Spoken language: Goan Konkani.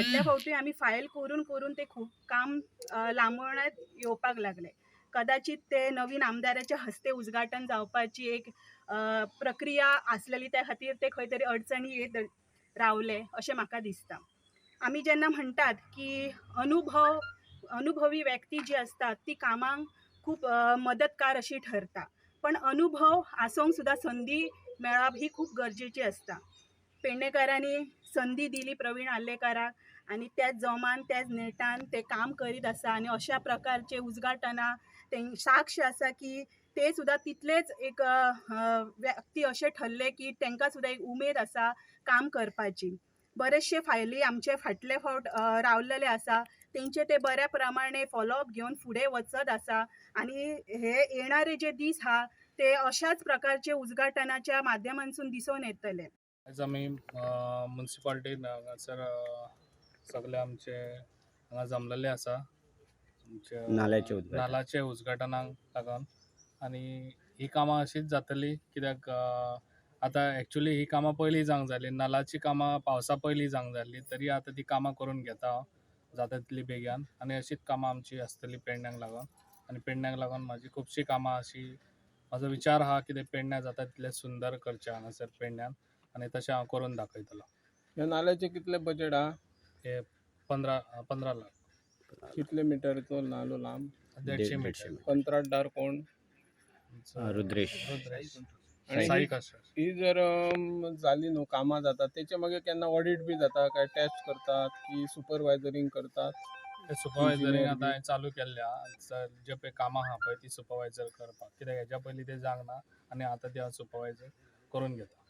फाटल्या फावटी आमी फायल करून करून ते खूब काम लांबवण्यात येवपाक लागले. कदाचित ते नवीन आमदाराच्या हस्ते उद्घाटन जावपाची एक प्रक्रिया आसलेली, त्या खातीर ते खंय तरी अडचणी येत रावले अशें म्हाका दिसता. आमी जेन्ना म्हणटात की अनुभवी व्यक्ती जी आसता ती कामांक खूब मदतकार अशी ठरता, पण अनुभव आसोंक सुद्दां संदी मेळप ही खूब गरजेची आसता. पेडणेकारांनी संदी दिली प्रवीण आर्लेकाराक आनी त्याच जोमान त्याच नेटान ते काम करीत आसा आनी अशा प्रकारचे उद्घाटनां ते साक्ष आसा की ते सुद्दां तितलेच एक व्यक्ती अशे ठरले की तांकां सुद्दां एक उमेद आसा काम करपाची. बरेचशे फायली आमचे फाटले फावट रावलेले आसा, तेंचे ते बऱ्या प्रमाणे फॉलोअप घेवन फुडें वचत आसा आनी हे येणारे जे दीस आहा ते अशाच प्रकारचे उद्घाटनाच्या माध्यमांसून दिसून येतले. आयज आमी मुन्सिपाल्टीन हांगासर सगळे आमचे हांगा जमलेले आसा आमच्या नाल्याचें उद्घाटन. नाल्याचें उद्घाटनाक लागून. आनी ही कामां अशीच जातली कित्याक आतां एक्चुली ही कामां पयलीं जावंक जाय आसलीं, नलाचीं कामां पावसा पयलीं जावंक जाय आसलीं, तरी आतां ती कामां करून घेता हांव जाता तितली बेगीन. आनी अशीच कामां आमची आसतली पेडण्याक लागून. आनी पेडण्याक लागून म्हाजी खुबशीं कामां अशी म्हाजो विचार आहा कितें पेडण्यां जाता तितलें सुंदर करचें हांगासर पेडण्यान आनी तशें हांव करून दाखयतलो. ह्या नाल्याचें कितलें बजेट आहा? हे 15 लाख. कितले मिटरचो नालो लांब? 150 मिटर. कंत्राटदार कोण? रुद्रेश. रुद्रेश. आनी साई कन्स्ट्रक्शन. ही जर जाली न्हू कामां जाता तेचे मागीर केन्ना ऑडीट बी जाता काय टेस्ट करतात की सुपरवायजरींग करतात? सुपरवायजरींग Engineer आतां बी. हांवें चालू केल्लें आहा, जे पळय कामां आहा पळय ती सुपरवायजर करपाक, कित्याक हेज्या पयलीं तें जावंक ना आनी आतां ती हांव सुपरवायजर करून घेता.